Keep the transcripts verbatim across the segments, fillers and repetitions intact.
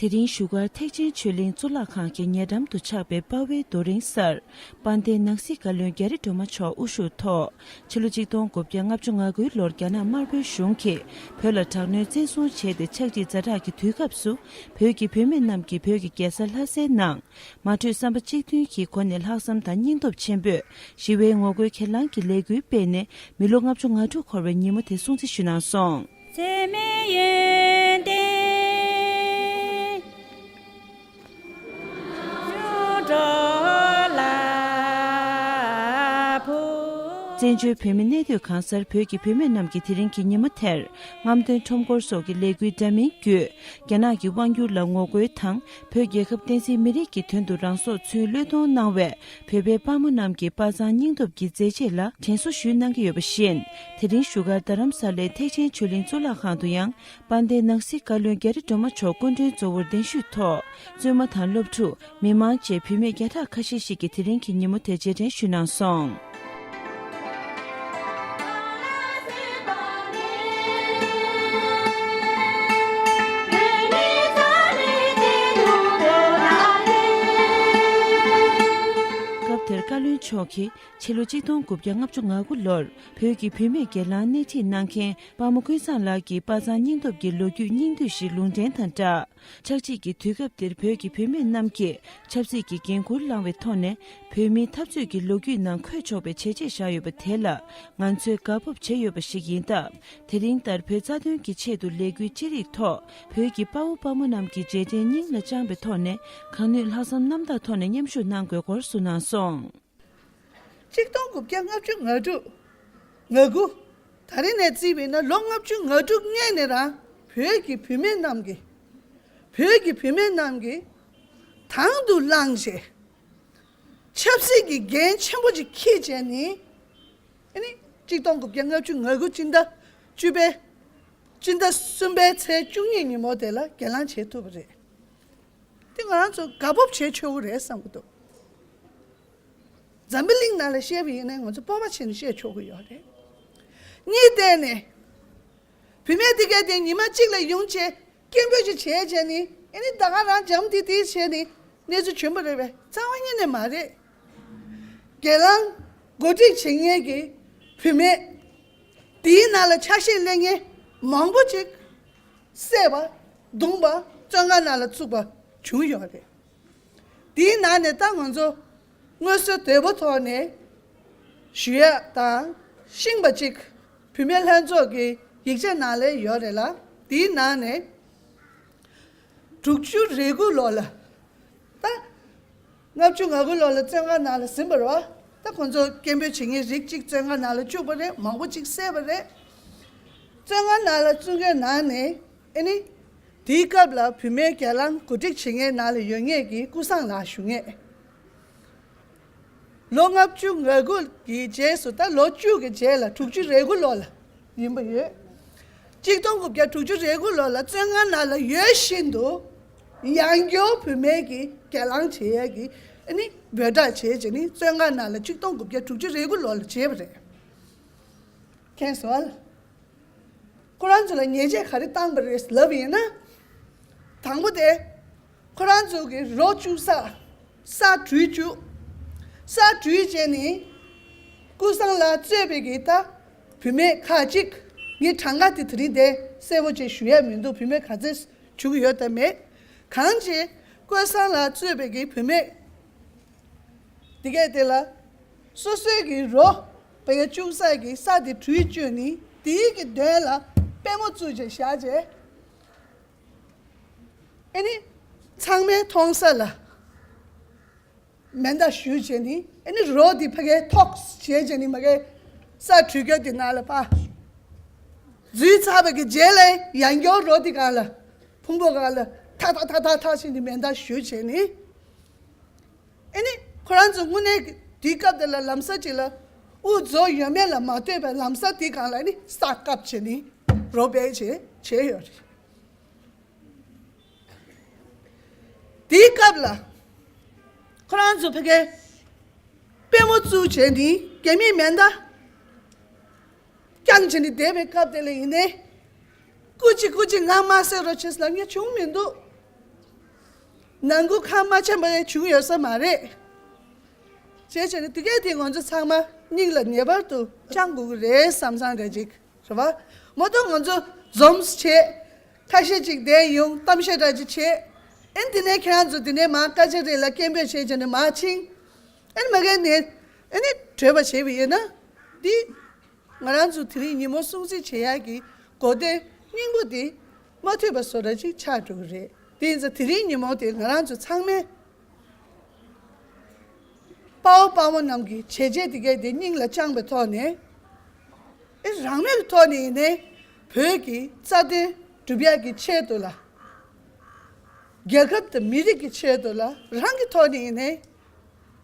དེ་རིང་བཞུགས་སྒར་ཐེག་ཆེན་ཆོས་གླིང་གཙུག་ལག་ཁང་གི་ཉེ་འགྲམ་དུ་ཆགས་པའི་དཔའ་བོའི་རྡོ་རིང་སར། དཔལ་ལྡན་ནང་སྲིད་བཀའ་བློན་རྒྱ་རི་སྒྲོལ་མ་མཆོག་དབུ་བཞུགས་ཐོག་ཕྱི་ལོ་ཆིག་སྟོང་དགུ་བརྒྱ་ལྔ་བཅུ་ང་དགུའི་ལོར་རྒྱ་ནག་དམར་པོའི་གཞུང་གིས་བོད་ལ་དྲག་གནོན་བཙན་བཟུང་བྱས་ཏེ། ཆག་འཇིག་ཛ་དྲག་གི་དུས་སྐབས་སུ། བོད་ཀྱི་བུད་མེད་རྣམས་ཀྱིས་བོད་ཀྱི་རྒྱལ་ས་ལྷ་སའི་ནང་མ་གྲོས་བསམ་པ་གཅིག་མཐུན་གྱི་སྒོ་ནས་ལྷག་བསམ་དང་སྙིང་སྟོབས་ཆེན་པོས་ཞི་བའི་ངོ་རྒོལ་གྱེན་ལངས་ཀྱི་ལས་འགུལ་སྤེལ་ནས། མི་ལོ་ལྔ་བཅུ་ང་དྲུག་འཁོར་བའི་ཉིན་མོ་དེ་སྲུང་བརྩི་ཞུས་གནང་སོང་། འཚེ་མེད་ཡོན་ཏན་གཡུ་སྒྲོན་ལ་ཕུལ། བཙན་བྱོལ་བོད་མི་གནས་སྡོད་གང་སར་བོད་ཀྱི་བུད་མེད་རྣམས་ཀྱིས་དེ་རིང་གི་ཉིན་མོ་དེར་རྔམ་སྟོན་ཁྲོམ་སྐོར་སོགས་ཀྱི་ལས་འགུལ་འདྲ་མིན་བརྒྱུད། རྒྱ་ནག་གི་དབང་སྒྱུར་ལ་ངོ་རྒོལ་དང་། བོད་རྒྱལ་ཁབ་བསྟན་འཛིན་མི་རིགས་ཀྱི་དོན་དུ་རང་སྲོག་ཚུན་བློས་གཏོང་གནང་བའི་བོད་པའི་དཔའ་མོ་རྣམས་ཀྱི་དཔའ་མཛངས་སྙིང་སྟོབས་ཀྱི་མཛད་རྗེས་ལ་དྲན་གསོ་ཞུ་གནང་གི་ཡོད་པ་བཞིན། དེ་རིང་བཞུགས་སྒར་རྡ་རམ་ས་ལའི་ཐེག་ཆེན་ཆོས་གླིང་གཙུག་ལག་ཁང་དུ་ཡང་། དཔལ་ལྡན་ནང་སྲིད་བཀའ་བློན་རྒྱ་རི་སྒྲོལ་མ་མཆོག་སྐུ་མགྲོན་གཙོ་བོར་གདན་ཞུས་ཐོག་བཙུན་མ་དང་སློབ་ཕྲུག་མི་མང་བཅས་བུད་མེད་བརྒྱ་ཕྲག་ཁ་ཤས་ཤིག་གིས་དེ་རིང་གི་ཉིན་མོ་དེ་རྗེས་དྲན་ཞུས་གནང་སོང་། སྐབས་དེར་བཀའ་བློན་མཆོག་གིས། ཕྱི་ལོ་ཆིག་སྟོང་དགུ་བརྒྱ་ལྔ་བཅུ་ང་དགུ་ལོར་བོད་ཀྱི་བུད་མེད་སྒེར་ལངས་སྣེ་ཁྲིད་གནང་མཁན་དཔའ་མོ་ཀུན་བཟང་ལགས་ཀྱི་དཔའ་མཛངས་སྙིང་སྟོབས་ཀྱི་ལོ་རྒྱུས་སྙིང་བསྡུས་ཤིག་ལུང་འདྲེན་དང་སྦྲགས། ཆག་འཇིག་གི་དུས་སྐབས་འདིར་བོད་ཀྱི་བུད་མེད་རྣམས་ཀྱིས་ཆབ་སྲིད་ཀྱི་འགན་འཁུར་བླངས་པའི་ཐོག་ནས། བོད་མིའི་འཐབ་རྩོད་ཀྱི་ལོ་རྒྱུས་ནང་འཁོད་ཆོག་པའི་བྱས་རྗེས་བཞག་ཡོད་པ་དེ་ལ་ང་ཚོས་དགའ་སྤོབས་བྱེད་ཡོད་པ་ཞིག་ཡིན་སྟབས། དེ་རིང་ལྟར་བོད་རྩ་དོན་གྱི་ཆེད་དུ་ལས་འགུལ་ཅི་རིགས་ཐོག་བོད་ཀྱི་དཔའ་བོ་དཔའ་མོ་རྣམས་ཀྱི་རྗེས་དྲན་སྙིང་ལ་བཅངས་པའི་ཐོག་ནས། གང་ནུས་ལྷག་བསམ་རྣམ་དག་ཐོག་ནས་མཉམ་ཞུགས་གནང་དགོས་སྐོར་གསུངས་གནང་སོང་། ཆིག་སྟོང་དགུ་བརྒྱ་ལྔ་བཅུ་ང་དྲུག་ང་དགུ། ད་རེས་ནས་བརྩིས་པས་ན་ལོ་ལྔ་བཅུ་ང་དྲུག་སྔོན་ནས་རང་བོད་ཀྱི་བུད་མེད་རྣམས་ཀྱིས། བོད་ཀྱི་བུད་མེད་རྣམས་ཀྱིས་དང་དུ་བླངས་བྱས། ཆབ་སྲིད་ཀྱི་འགན་ཆེན་པོ་ཅིག་འཁྱེར་བྱས་ནས། ཨ་ནི་ཆིག་སྟོང་དགུ་བརྒྱ་ལྔ་བཅུ་ང་དགུ་སྤྱི་ཟླ་བཅུ་པའི། སྤྱི་ཟླ་གསུམ་པའི་ཚེས་བཅུ་གཉིས་ཉིན་མོ་དེ་ལ་གྱེན་ལངས་བྱེད་ཐུབ་པ་རེད། དེ་ང་རང་ཚོ་དགའ་སྤོབས་བྱེད་ཆོག་གི་རེད་བསམ་གྱི་འདུག་འཛམ་བུ་གླིང་ནང་ལ་བཤད་པ་ཡིན་ན་ང་ཚོ་སྤོབས་པ་བྱས་ནས་བཤད་ཆོག་གི་ཡོད་རེད། གཉིས་བལྟས་ནས། བུད་མེད་དེ་གས་དེ་ཉི་མ་གཅིག་ལ་ཡོང་བྱས་སྐད་འབོད་ཅིག་བྱས་བྱས་ནས། ཨེ་ནི་ད་ག་རང་འཇམ་ཐིང་ཐིང་བྱས་ནས་གནས་ཚུལ་བྱུང་བ་རེད་པས། རྩ་བ་ཉིད་ནས་མ་རེད། གྱེན་ལངས་གོ་སྒྲིག་བྱེད་མཁན་གྱི་བུད་མེད། དེའི་ནང་ལ་ཆ་ཤས་ལེན་མཁན་མང་པོ་ཅིག་བསད་པ། བརྡུངས་པ། བཙོན་ཁང་ནང་ལ་བཙུགས་པ་བྱུང་ཡོད་རེད། དེའི་ནང་ནས་ད་ང་ཚོ་དངོས་སུ་དོད་པོ་ཐོག་ནས་ཞུ་ཡག་དང་ཤེས་པ་ཅིག་བུད་མེད་ལྷན་ཚོགས་ཀྱི་ཡིག་ཆ་ནང་ལ་ཡོད་རེད་ལ། དེའི་ནང་ནས་དྲུག་ཅུ་རེ་དགུ་ལོ་ལ། ད་ལྔ་བཅུ་ང་དགུ་ལོ་ལ་བཙོན་ཁང་ནང་ལ་ཟིན་པ་རེད་བ། ད་ཁོང་ཚོ་སྐད་འབོད་བྱེད་མཁན་རིགས་གཅིག་བཙོན་ཁང་ནང་ལ་བཅུག་པ་རེད། མང་པོ་གཅིག་བསད་པ་རེད། བཙོན་ཁང་ནང་ལ་བཙུགས་མཁན་ནང་ནས། ཨེ་ནི། དེའི་སྐབས་ལ་བུད་མེད་གྱེན་ལངས་གོ་སྒྲིག་བྱེད་མཁན་ནང་ལ་ཡོད་མཁན་གྱི་ཀུན་བཟང་ལགས་ཞུ་མཁན། ལོ་ལྔ་བཅུ་ང་དགུ་གི་རྗེས་སུ་ད་ལོ་བཅུ་གི་རྗེས་ལ་དྲུག་ཅུ་རེ་དགུ་ལོ་ལ་ཡིན་པ་ཡོད། ཆིག་སྟོང་དགུ་བརྒྱ་དྲུག་ཅུ་རེ་དགུ་ལོ་ལ་བཙོན་ཁང་ནང་ལ་ཡོད་བཞིན་དུ། ཡང་སྐྱར་བུད་མེད་ཀྱི་གྱེན་ལངས་བྱེད་ཡས་ཀྱི་ཨ་ནི་འབོད་སྒྲ་བྱེད་བྱས་ནས་བཙོན་ཁང་ནང་ལ་ཆིག་སྟོང་དགུ་བརྒྱ་དྲུག་ཅུ་རེ་དགུ་ལོ་ལ་བྱས་པ་རེད། མཁྱེན་སོང་ཨ། ཁོ་རང་ཚོ་ལ་ཉེས་ཆད་ག་རེ་བཏང་པ་རེད་ལབ་ཡིན་ན། དང་པོ་དེ། ཁོ་རང་ཚོ་གི་རོ་བཅུག་ས། ས་བྲུས་བཅུག་ས་བྲུས་བྱས་ནས། ཀུན་བཟང་ལགས་གཙོས་པའི་གི་ད། བུད་མེད་ཁག་ཅིག་ངས་གྲངས་ཀ་དེ་དེ་རིང་དེ་གསལ་པོ་ཅིག་ཞུ་ཡ་མི་འདུག་བུད་མེད་ག་ཚད་བྱུང་ཡོད་དམ་མེད། གང་ཅི། ཀུན་བཟང་ལགས་གཙོས་པའི་གི་བུད་མེད། དེ་གས་དེ་ལ། སོ་སོའི་གི་རོ། བ་ཡ་བཅུག་ས་གི་ས་དེ་བྲུས་བཅུག་ནི་དེའི་གི་དོན་ལ་པད་མོ་བཙུགས་བྱས་བཞག་བྱས། ཨེ་ནི། ཚང་མས་མཐོང་ས་ལ། མེ་མདའ་གཞུས་བྱས་ནི། ཨེ་ནི་རོ་དེ་ཕ་གའི་ཐོག་བྱས་བྱས་ནི་མ་གའི་ས་བྲུས་རྒྱུ་དེ་ནང་ལ་ཕ། འཛུལ་ཚར་བའི་གི་རྗེས་ལ་ཡང་སྐྱར་རོ་དེ་གང་ལ། ཕུང་པོ་གང་ལ། ཐག་ཐག་ཐག་ཐག་ཐག་བྱས་ནི་མེ་མདའ་གཞུས་བྱས་ནི། ཨེ་ནི། ཁོ་རང་ཚོ་དངོས་གནས་དེའི་སྐབས་དེ་ལ་ལམ་སང་ཅིག་ལ་དབུགས་རྫོགས་ཡོད་མེད་ལ་མ་ལྟོས་པའི་ལམ་སང་དེའི་སྒང་ལ་ནི་ས་བཀབ་བྱས་ནི་རོ་སྦས་བྱས་བྱས་ཡོད་རེད། དེའི་སྐབས་ལ་ཁོ་རང་ཚོ་ཕ་གའི་པད་མོ་བཙུགས་བྱས་ནི་རྒྱ་མིའི་མེ་མདའ་རྐྱང་བྱས་ནི་བསྡད་པའི་སྐབས་དེ་ལ་ཡིན་ནའི། སྐུ་མཁྱེན་སྐུ་མཁྱེན་ང་མ་བསད་རོགས་བྱེད་ལབ་མཁན་བྱུང་མི་འདུག་ནང་ཁུལ་ཁ་མ་ཆེན་པོ་རེ་བྱུང་ཡོད་ས་མ་རེད། བྱས་བྱས་ནས་དེ་གས་དེ་ང་ཚོ་ཚང་མ་སྙིང་ལ་ངེས་པར་དུ་བཅངས་དགོས་ཀྱི་རེད་བསམ་བསམ་རེ་ཅིག་རེད་བ། མ་གཏོགས་ང་ཚོ་འཛོམས་བྱས་ཁ་ཤས་ཅིག་བསྡད་ཡོང་གཏམ་བཤད་འདྲ་ཅིག་བྱས། ཨེ་ནི་དེ་ནས་ཁྱེད་རང་ཚོ་དེ་ནས་མར་སྐད་ཆ་རེ་ལ་སྐད་འབོད་བྱས་བྱས་ནས་མར་ཕྱིན། ཨེ་ནི་མ་གས་ནས་ཨེ་ནི་བྲོས་པ་བྱས་པ་ཡིན་ན་འདི། ང་རང་ཚོ་དེ་རིང་ཉིན་མོ་སྲུང་བརྩི་བྱེད་ཡག་གི་གོ་དོན་སྙིང་པོ་དེ་མ་ཐོས་པ་བཟོ་འདྲ་ཅིག་ཆགས་འགྲོ་གི་རེད། དེ་ཡིན་ཙང་དེ་རིང་ཉིན་མོ་དེ་ང་རང་ཚོ་ཚང་མས་དཔའ་བོ་དཔའ་མོ་རྣམས་ཀྱི་བྱས་རྗེས་དེ་གས་དེ་སྙིང་ལ་བཅངས་པའི་ཐོག་ནས། ཨེ་རང་མོས་ཀྱི་ཐོག་ནས་ཡིན་ནའི་བོད་ཀྱི་རྩ་དོན་སྒྲུབ་ཡག་གི་ཆེད་དུ་ལ། རྒྱལ་ཁབ་དང་མི་རིགས་ཀྱི་ཆེད་དུ་ལ་རང་གི་ཐོག་ནས་ཡིན་ནའི།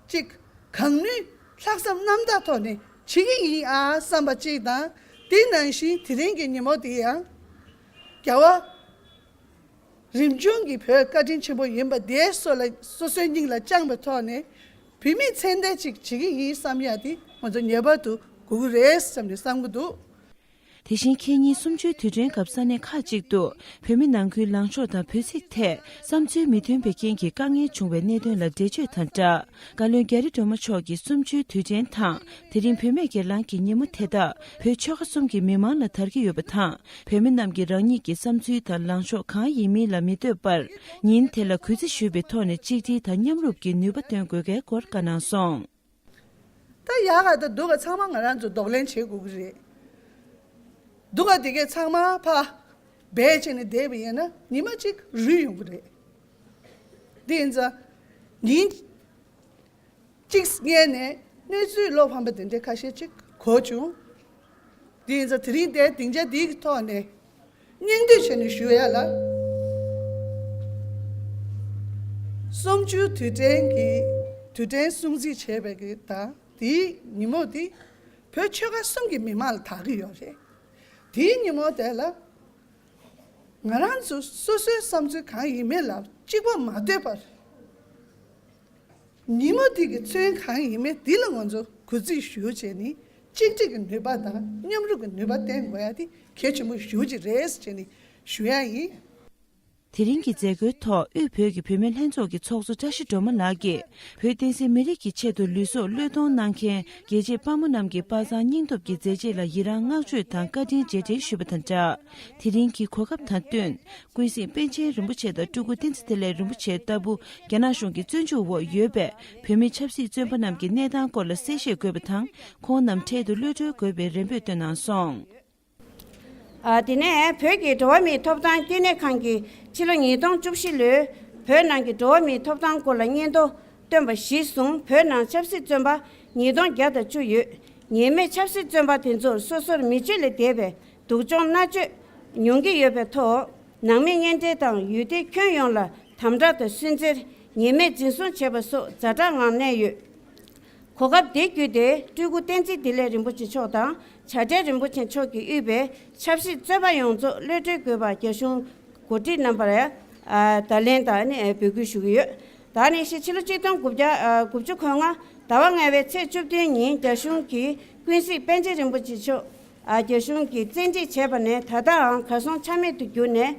གཅིག་གང་ནུས་ལྷག་བསམ་རྣམ་དག་ཐོག་ནས་བྱེད་ཀྱི་ཡིན་ཨ་བསམ་པ་གཅིག་དང་། དེ་ནང་བཞིན་དེ་རིང་གི་ཉིན་མོ་དེ་ཡང་རྒྱལ་བ་རིམ་བྱོན་གྱི་བོད་བཀའ་དྲིན་ཆེན་པོ་ཡིན་པ་དེ་སོ་ལ་སོ་སོའི་སྙིང་ལ་བཅངས་པའི་ཐོག་ནས་བུད་མེད་མཚན་ལྡན་ཅིག་བྱེད་ཀྱི་ཡིན་བསམ་ཡ་དེ་ང་ཚོ་ངེས་པར་དུ་དགོས་ཀྱི་རེད་བསམ་ནས་བསམ་གྱི་འདུག་དེ་བཞིན་ཁེ་ཉིན་གསུམ་བཅུའི་དུས་དྲན་སྐབས་ས་གནས་ཁག་ཅིག་ཏུ་བོད་མི་ནང་ཁུལ་ལངས་ཕྱོགས་དང་བོད་ཚིག་ཐད་བསམ་ཚུལ་མི་མཐུན་པའི་རྐྱེན་གྱིས་དཀའ་ངལ་བྱུང་བའི་གནད་དོན་ལ་འགྲེལ་བརྗོད་དང་སྦྲགས། བཀའ་བློན་རྒྱ་རི་སྒྲོལ་མ་མཆོག་གིས་གསུམ་བཅུའི་དུས་དྲན་དང་དེ་རིང་བུད་མེད་སྒེར་ལངས་ཀྱི་ཉིན་མོ་དེ་དག་བོད་ཆོལ་ཁ་གསུམ་གྱི་མི་མང་ལ་དར་གྱི་ཡོད་པ་དང་། བོད་མི་རྣམས་ཀྱིས་རང་ཉིད་ཀྱི་བསམ་ཚུལ་དང་ལངས་ཕྱོགས་གང་ཡིན་མིན་ལ་མི་ལྟོས་པར་ཉིན་དེ་ལ་གུས་བརྩི་ཞུས་པའི་ཐོག་ནས་གཅིག་སྒྲིལ་དང་མཉམ་རུབ་ཀྱི་ནུས་པ་སྟོན་དགོས་གལ་སྐོར་བཀའ་གནང་སོང་། ད་ཡག་ག་དང་སྡུག་ག་ཚང་མ་ང་རང་ཚོ་གདོང་ལེན་བྱེད་དགོས་ཀྱི་རེད། སྡུག་ག་དེ་གས་ཚང་མ་ཕ་སྦས་བྱས་ནས་བསྡད་པ་ཡིན་ན་ཉི་མ་གཅིག་རུལ་ཡོང་གི་རེད། དེ་ཡིན་ཙང་ཉིན་གཅིག་སྔས་ནས་གནས་ཚུལ་བློ་ཕམ་པ་དེ་འདྲའི་ཁ་ཤས་ཅིག་གོ་བྱུང་། དེ་ཡིན་ཙང་དེ་རིང་དེ་སྡིངས་ཆ་འདིའི་ཐོག་ནས་སྙིང་བསྡུས་བྱས་ནས་ཞུ་ཡ་ལ། གསུམ་བཅུའི་དུས་དྲན་གྱི་དུས་དྲན་སྲུང་བརྩི་བྱས་པའི་གི་དང་དེའི་ཉིན་མོ་དེ་བོད་ཆོལ་ཁ་གསུམ་གྱི་མི་མང་ལ་དག་གི་ཡོད་རེད། དེའི་ཉིན་མོ་དེ་ལ་ང་རང་ཚོ་སོ་སོའི་བསམ་ཚུལ་གང་ཡིན་མིན་ལ་གཅིག་པོ་མ་ལྟོས་པར། ཉིན་མོ་དེ་གི་ཚུན་གང་ཡིན་མིན་དེ་ལ་ང་ཚོ་གུས་བརྩི་ཞུ་བྱས་ནས་གཅིག་སྒྲིལ་གྱི་ནུས་པ་དང་མཉམ་རུབ་ཀྱི་ནུས་པ་བསྟན་དགོས་ཡ་དེ་གལ་ཆེན་པོ་ཞེ་པོ་ཅིག་རེད་ཟེར་བྱས་ནས་ཞུ་ཡ་ཡིན། དེ་རིང་གི་མཛད་སྒོའི་ཐོག་དབུས་བོད་ཀྱི་བུད་མེད་ལྷན་ཚོགས་ཀྱི་ཚོགས་གཙོ་བཀྲ་ཤིས་སྒྲོལ་མ་ལགས་ཀྱིས་བོད་བསྟན་སྲིད་མི་རིགས་ཀྱི་ཆེད་དུ་ལུས་སྲོག་བློས་གཏོང་གནང་མཁན་རྒྱལ་གཅེས་དཔའ་མོ་རྣམས་ཀྱི་དཔའ་མཛངས་སྙིང་སྟོབས་ཀྱི་མཛད་རྗེས་ལ་ཡི་རངས་བསྔགས་བརྗོད་དང་བཀའ་དྲིན་རྗེས་དྲན་ཞུས་པ་དང་སྦྲགས། དེ་རིང་གི་གོ་སྐབས་དང་བསྟུན། ཀུན་གཟིགས་པཎ་ཆེན་རིན་པོ་ཆེ་དང་སྤྲུལ་སྐུ་བསྟན་འཛིན་བདེ་ལེགས་རིན་པོ་ཆེ་ལྟ་བུ་རྒྱ་ནག་གཞུང་གི་བཙོན་འཇུག་འོག་ཡོད་པའི་བོད་མི་ཆབ་སྲིད་བཙོན་པ་རྣམས་ཀྱི་གནས་སྟངས་སྐོར་ལ་གསལ་བཤད་དགོས་པ་དང་། ཁོང་རྣམས་འཕྲལ་དུ་གློད་གྲོལ་དགོས་པའི་རེ་འབོད་བཏོན་གནང་སོང་། ཨ། དེ་ནས་བོད་ཀྱི་འགྲོ་བ་མིའི་ཐོབ་ཐང་ལྟེ་གནས་ཁང་གིས་ཕྱི་ལོ་ཉིས་སྟོང་བཅུ་བཞི་ལོའི་བོད་ནང་གི་འགྲོ་བ་མིའི་ཐོབ་ཐང་སྐོར་ལ་སྙན་ཐོ་བཏོན་པ་གཞིར་བཟུང་། བོད་ནང་ཆབ་སྲིད་བཙོན་པ་ཉིས་སྟོང་བརྒྱ་དང་བཅུ་ཡོད། ཉེས་མེད་ཆབ་སྲིད་བཙོན་པ་དེ་ཚོར་སོ་སོར་མི་སྤྱོད་ལས་འདས་པའི་སྡུག་སྦྱོང་མནར་གཅོད་མྱོང་གི་ཡོད་པའི་ཐོག་ནང་མི་གཉེན་འབྲེལ་དང་ཡུལ་སྡེ་ཁྱོན་ཡོངས་ལ་དམ་དྲག་དང་སུན་གཙེར། ཉེས་མེད་འཛིན་བཟུང་བྱས་པ་སོགས་ཛ་དྲག་ངང་གནས་ཡོད། གོ་སྐབས་དེ་བརྒྱུད་དེ་སྤྲུལ་སྐུ་བསྟན་འཛིན་བདེ་ལེགས་རིན་པོ་ཆེ་མཆོག་དང་བྱ་བྲལ་རིན་པོ་ཆེ་མཆོག་གིས་དབུས་པའི་ཆབ་སྲིད་བཙོན་པ་ཡོངས་རྫོགས་གློད་གྲོལ་དགོས་པར་རྒྱ་གཞུང་འགོ་ཁྲིད་རྣམ་པར་བརྡ་ལན་དང་འབོད་སྐུལ་ཞུ་གི་ཡོད། ད་ནི་ཕྱི་ཕྱི་ལོ་ཆིག་སྟོང་དགུ་བརྒྱ་དགུ་བཅུ་གོ་ལྔ་ཟླ་བ་ལྔ་པའི་ཚེས་བཅུ་བདུན་ཉིན་རྒྱ་གཞུང་གིས་ཀུན་གཟིགས་པཎ་ཆེན་རིན་པོ་ཆེ་མཆོག་རྒྱ་གཞུང་གིས་བཙན་ཁྲིད་བྱས་པ་ནས་ད་ལྟའང་གར་སོང་ཆ་མེད་དུ་གྱུར་ནས།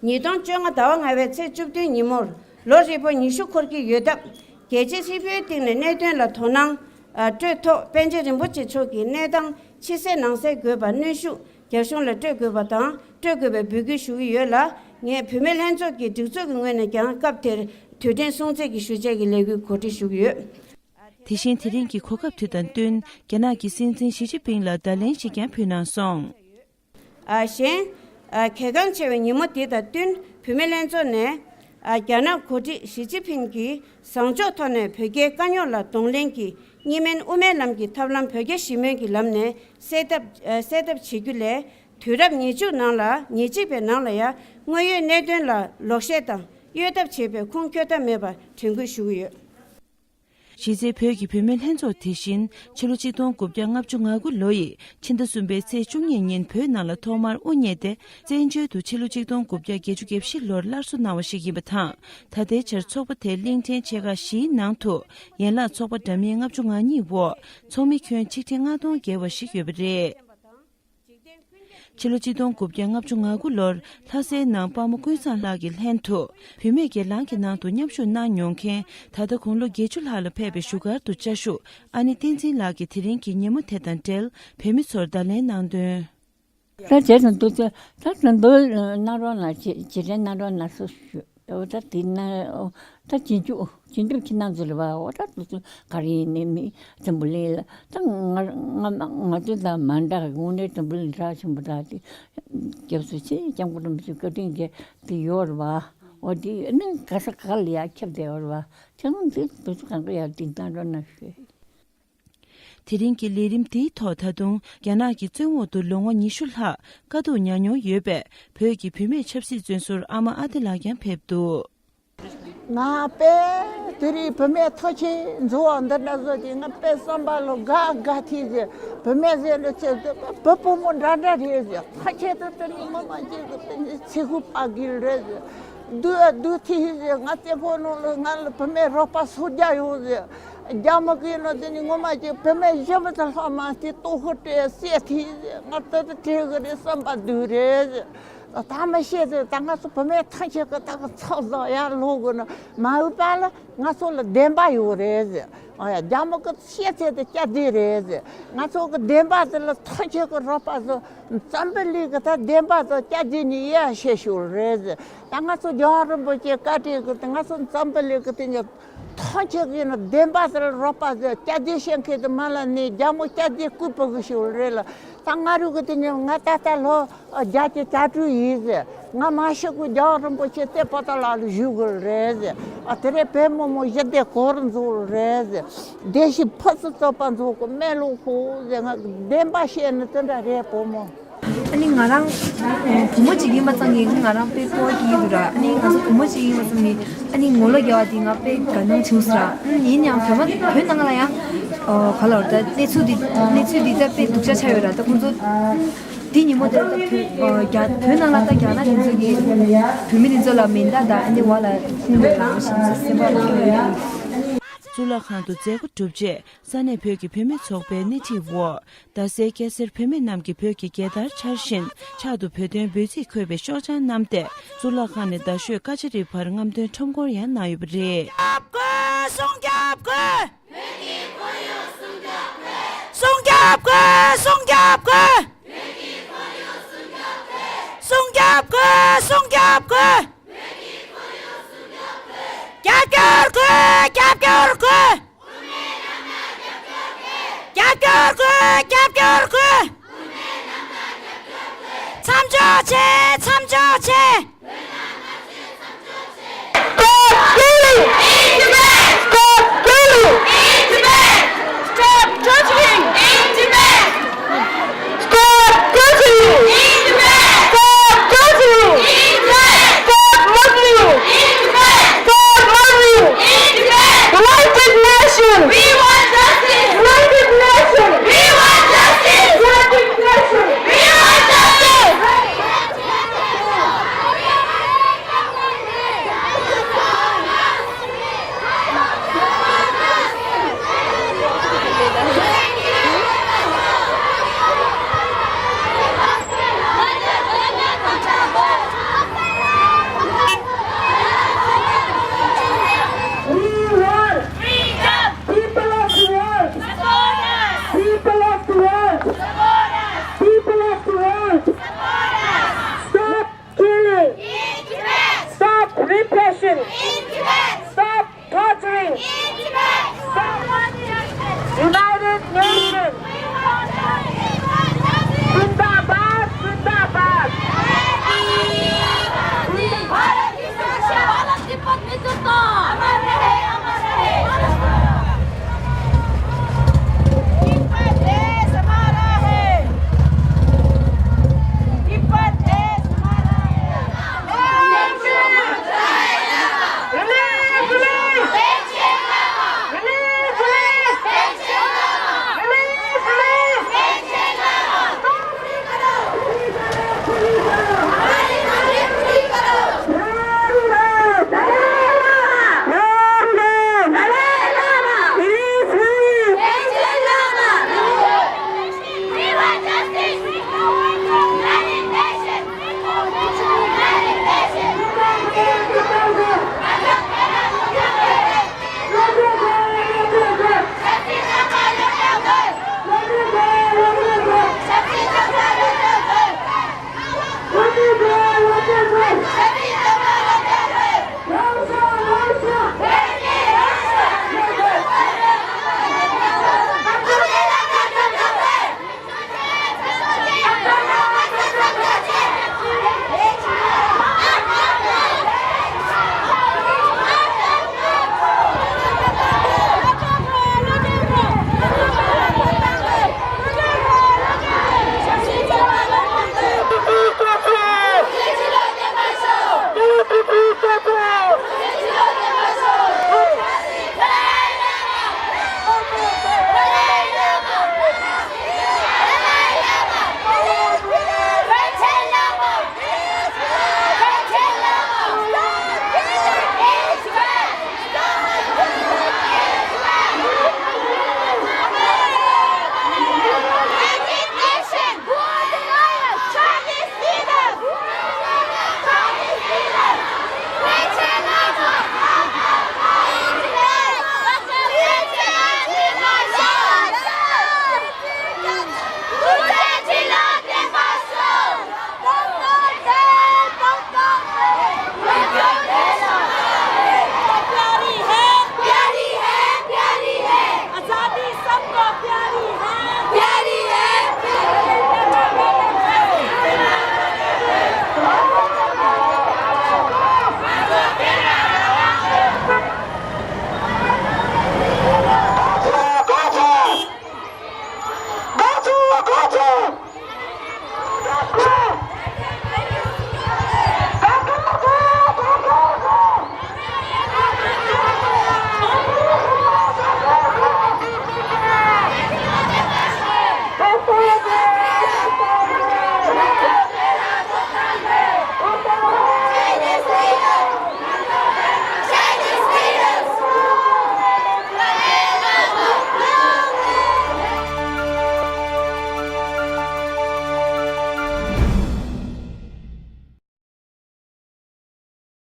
ཉིས་སྟོང་བཅོ་ལྔ་ཟླ་བ་ལྔ་པའི་ཚེས་བཅུ་བདུན་ཉིན་མོར་ལོ་ཧྲིལ་པོ་ཉི་ཤུ་འཁོར་གྱི་ཡོད་སྟབས། རྒྱལ་སྤྱི་ཧྲིལ་པོའི་སྟེང་ནས་གནད་དོན་ལ་དོ་སྣང་སྤྲོད་ཐོག་པཎ་ཆེན་རིན་པོ་ཆེ་མཆོག་གི་གནས་སྟངས་ཕྱི་གསལ་ནང་གསལ་དགོས་པར་གནོན་ཤུགས་རྒྱ་གཞུང་ལ་སྤྲོད་དགོས་པ་དང་སྤྲོད་དགོས་པའི་འབོད་སྐུལ་ཞུ་གི་ཡོད་ལ། ངས་བུད་མེད་ལྷན་ཚོགས་ཀྱི་སྒྲིག་འཛུགས་ཀྱི་ངོས་ནས་ཀྱང་སྐབས་དེར་དུས་དྲན་སྲུང་བརྩི་གི་ཞུ་བྱ་གི་ལས་འགུལ་གོ་སྒྲིག་ཞུ་གི་ཡོད། དེ་བཞིན་དེ་རིང་གི་གོ་སྐབས་དེ་དང་བསྟུན། རྒྱ་ནག་གི་སྲིད་འཛིན་ཞི་ཅིན་ཕིང་ལ་བརྡ་ལན་ཞིག་ཀྱང་ཕུལ་གནང་སོང་། ཨ། གཞན། ཨ། གལ་འགངས་ཆེ་བའི་ཉིན་མོ་འདི་དང་བསྟུན་བུད་མེད་ལྷན་ཚོགས་ནས། ཨ། རྒྱ་ནག་འགོ་ཁྲིད་ཞི་ཅིན་ཕིང་གིས་བཟང་ཕྱོགས་ཐོག་ནས་བོད་རྒྱའི་དཀའ་རྙོག་ལ་གདོང་ལེན་གྱིས་གཉིས་སྨན་དབུ་མའི་ལམ་གྱི་ཐབས་ལམ་བོད་རྒྱ་ཞི་མོལ་གྱི་ལམ་ནས་སེལ་ཐབས། ཨ། སེལ་ཐབས་བྱེད་རྒྱུ་ལས། དུས་རབས་ཉེར་གཅིག་ནང་ལ། ཉེར་གཅིག་པའི་ནང་ལ་ཡང་དངོས་ཡོད་གནད་དོན་ལ་ལོག་བཤད་དང་གཡོལ་ཐབས་བྱེད་པའི་ཁུངས་འཁྱོལ་ཐབས་མེད་པར་དྲན་སྐུལ་ཞུ་གི་ཡོད། གཞི་རྩའི་བོད་ཀྱི་བུད་མེད་ལྷན་ཚོགས་དེ་བཞིན་ཕྱི་ལོ་ཆིག་སྟོང་དགུ་བརྒྱ་ལྔ་བཅུ་ང་དགུ་ལོ་ཡི་ཕྱི་ཟླ་གསུམ་པའི་ཚེས་བཅུ་གཉིས་ཉིན་བོད་ནང་ལ་ཐོག་མར་དབུ་བརྙེས་ཏེ། བཙན་བྱོལ་དུ་ཕྱི་ལོ་ཆིག་སྟོང་དགུ་བརྒྱ་བརྒྱད་ཅུ་གྱ་བཞི་ལོར་སླར་གསོ་གནང་བ་ཞིག་ཡིན་པ་དང་། ད་ལྟའི་ཆར་ཚོགས་པ་དེའི་གླིང་ཕྲན་ཆེ་ཁག་བཞིའི་ནང་དུ་ཡན་ལག་ཚོགས་པ་འདྲ་མིན་ལྔ་བཅུ་ང་གཉིས་འོག་ཚོགས་མི་ཁྱོན་ཆིག་ཁྲི་ལྔ་སྟོང་བརྒལ་བ་ཞིག་ཡོད་པ་རེད། ཕྱི་ལོ་ཆིག་སྟོང་དགུ་བརྒྱ་ལྔ་བཅུ་ང་དགུ་ལོར་ལྷ་སའི་ནང་དཔའ་མོ་ཀུན་བཟང་ལགས་ཀྱི་ལྷན་དུ་བུད་མེད་སྒེར་ལངས་ཀྱི་ནང་དུ་མཉམ་ཞུགས་གནང་མྱོང་མཁན། ད་ལྟ་དགུང་ལོ་བརྒྱད་ཅུ་ལྷག་ལ་ཕེབས་པའི་བཞུགས་སྒར་དུ་བཅའ་བཞུགས་ཨ་ནེ་བསྟན་འཛིན་ལགས་ཀྱིས་དེ་རིང་གི་ཉིན་མོ་དེ་དང་འབྲེལ་བོད་མི་ཚོར་བརྡ་ལན་གནང་དོན། ད་བྱས་ཙང་འདུག་ཚེ་ད་དྲན་འདུག་གནང་རོགས་གནང་། བྱེད་བྱེད་དྲན་གནང་རོགས་གནང་སོ་ཞུ། འོ་ད་དེ་ན་ད་རྗེས་འཇུག་རྗེས་འཇུག་ཁྱེད་རྣམ་ཚོ་ལ་བ། འོ་ད་འདུག་ཚེ་ག་རེ་ཡིན་ནའི་མི་འཛམ་བུ་གླིང་ལ་ད་ང་ང་ང་ཚོ་དང་མ་འདྲ་གི་དངོས་གནས་འཛམ་བུ་གླིང་གྲགས་ཆེན་པོ་དག་དེ་སྐྱབས་སུ་མཆི། སྐྱབས་མགོན་རིན་པོ་ཆེ་བཀའ་དྲིན་རྗེ་དེ་ཡོད་རེད་བ། འོ་དེ་ནི་ག་ས་ག་ལ་ཡ་ཁྱབ་བསྡད་ཡོད་རེད་བ། དེ་ནི་འདི་འདུག་ཚེ་གང་ག་ཡ་དེ་གནང་རོགས་གནང་ཞུ། དེ་རིང་གི་ལས་རིམ་འདིའི་ཐོག་ད་དུང་རྒྱ་ནག་གི་བཙོན་འོག་ཏུ་ལོ་ངོ་ཉི་ཤུ་ལྷག་དཀའ་སྡུག་མྱངས་མྱོང་ཡོད་པའི་བོད་ཀྱི་བུད་མེད་ཆབ་སྲིད་བཙོན་ཟུར་ཨ་མ་ཨ་ཏི་ལགས་ཀྱང་ཕེབས་འདུག། ང་དཔེ་དེ་རིང་བུད་མེད་ཐུགས་ཆེ་འཛོམས་འདི་འདྲ་བཟོ་དེ་ང་དཔེ་བསམ་པ་ལ་དགའ་དགའ་ཐིག་ཟེར། བུད་མེད་ཟེར་ལ་ཆེ་བུ་བུ་མོ་འདྲ་འདྲ་རེད་ཟེར། ཐུགས་ཆེ་དུ་དེ་ནི་ངོ་མ་ཅིག་གི་དེ་ནི་ཚེ་ཁུ་པ་གིལ་རེད་ཟེར། སྡུག་སྡུག་ཐིག་ཟེར། ང་བཙན་ཁོག་ནང་ལ་ང་ལ་བུད་མེད་རོགས་པ་སུ་རྒྱག་ཡོང་ཟེར། རྒྱ་མོ་གིས་ནོ་དེ་ནི་ངོ་མ་ཅིག་བུད་མེད་གཞི་མི་ཚང་ལྷག་མ་དེ་ལྟོ་ཁུ་སྤྲད་སེ་ཐིག་ཟེར། ང་ལྟ་དུ་བྲེལ་གི་རེད། བསམ་པ་སྡུག་རེད་ཟེར། ད་མི་ཤེས་ཟེར། ད་ང་ཚོ་བུད་མེད་ཐམས་ཅད་ཀྱི་ད་གི་ཚགས་ལ་ཡར་ལོག་དགོས་ན་མ་འོས་པ་ལ་ང་ཚོ་ལ་བདེན་པ་ཡོད་རེད་ཟེར། ཨ་ཡ་རྒྱ་མོ་གི་བཤད་ཚད་དེ་སྐྱ་དེ་རེད་ཟེར། ང་ཚོ་གི་བདེན་པ་དེ་ལ་ཐམས་ཅད་ཀྱི་རོགས་པ་ཚོ་འཛམ་བུ་གླིང་གི་ད་བདེན་པ་དེ་སྐྱ་དེ་ནི་ཡ་བཤད་ཤོད་རེད་ཟེར། ད་ང་ཚོ་རྒྱལ་བ་རིན་པོ་ཆེ་བཀའ་དྲིན་གི་དེ་ང་ཚོ་འཛམ་བུ་གླིང་གི་དེ་ཉིད་ཐམས་ཅད་ཀྱི་ནི་བདེན་པ་དེ་ལ་རོགས་པ་ཚོ་སྐྱ་དེ་བཤད་མཁན་དེ་མ་ལ་ནི་རྒྱ་མོ་སྐྱ་དེ་སྐུ་པོ་གི་ཤོད་རེད་ལ། ད་ང་རུ་གི་དེ་ཉིད་ང་ད་ལྟ་ལོ། ཨ། རྒྱལ་གཅེས་དྲག་སྤྲུལ་ཡིན་ཟེར། ང་མ་ཤི་གོང་རྒྱལ་བ་རིན་པོ་ཆེ་ལྟེ་བ་ད་ལ་ལ་བཞུགས་དགོས་རེད་ཟེར། ཨ། དེ་རིང་བོད་མི་མང་ཞི་བདེ་གོ་རུ་འཛུགས་རེད་ཟེར། བདེ་སྐྱིད་ཕུན་སུམ་ཚོགས་པ་འཛུགས་དགོས་སྨོན་ལམ་ཞུ་ཟེར། ང་བདེན་པ་བཤད་ནི་དེ་འདྲ་རེད་བུ་མོ། ཨ་ནི་ང་རང་བུ་མོ་གཅིག་ཡིན་པ་ཙང་གི་ང་རང་དཔེ་སྤོབས་པ་སྐྱེ་གི་འདུག་ར། ཨ་ནི་ང་ཚོ་བུ་མོ་གཅིག་ཡིན་པ་ཙང་གི་ཨ་ནི་ངོ་ལོག་རྒྱག་པ་དེ་ང་དཔེ་དགའ་སྣང་བྱུང་སོང་ར། ཨ་ནི་ཡིན་ཡང་བོད་མ་བོད་ནང་ལ་ཡང་ག་ལ་བར་ད་གནས་ཚུལ་འདི་གནས་ཚུལ་འདི་ད་དཔེ་སྡུག་ཅག་ཆགས་ཡོད་ར། ད་ཁོང་ཚོ། དེ་ཉིན་མོ་དེར་ད་བོད་ཨ་རྒྱ་བོད་ནང་ལ་ད་རྒྱ་ནག་དེ་ཚོ་གིས་བོད་མི་དེ་ཚོ་ལ་མེ་མདའ་དང་ཨ་ནི་འོག་ལ་ཁུངས་ལ་ལངས་བཞིན་ཚེ་སེམས་པ་ལ་ཁེངས་ཡོད་དེ། གཙུག་ལག་ཁང་དུ་མཛད་སྒོ་གྲུབ་རྗེས་ས་གནས་བོད་ཀྱི་བུད་མེད་ཚོགས་པའི་སྣེ་ཁྲིད་འོག་རྡ་སའི་སྐྱ་སེར་བུད་མེད་རྣམས་ཀྱིས་བོད་ཀྱི་རྒྱལ་དར་འཕྱར་བཞིན་ཕྱག་ཏུ་བོད་དོན་འབོད་ཚིག་འཁོད་པའི་ཤོག་བྱང་བསྣམས་ཏེ་གཙུག་ལག་ཁང་ནས་རྡ་ཤོད་ཀ་ཅ་རི་བར་རྔམ་སྟོན་ཁྲོམ་སྐོར་ཡང་གནང་ཡོད་པ་རེད། སྲུང་སྐྱོབ་དགོས། སྲུང་སྐྱོབ་དགོས། སྲུང་སྐྱོབ་དགོས། སྲུང་སྐྱོབ་དགོས། སྲུང་སྐྱོབ་དགོས། སྲུང་སྐྱོབ་དགོས། རྒྱབ་སྐྱོར་དགོས། རྒྱབ་སྐྱོར་དགོས། རྒྱབ་སྐྱོར་དགོས། རྒྱབ་སྐྱོར་དགོས། མཚམས་འཇོག་བྱེད། མཚམས་འཇོག་བྱེད།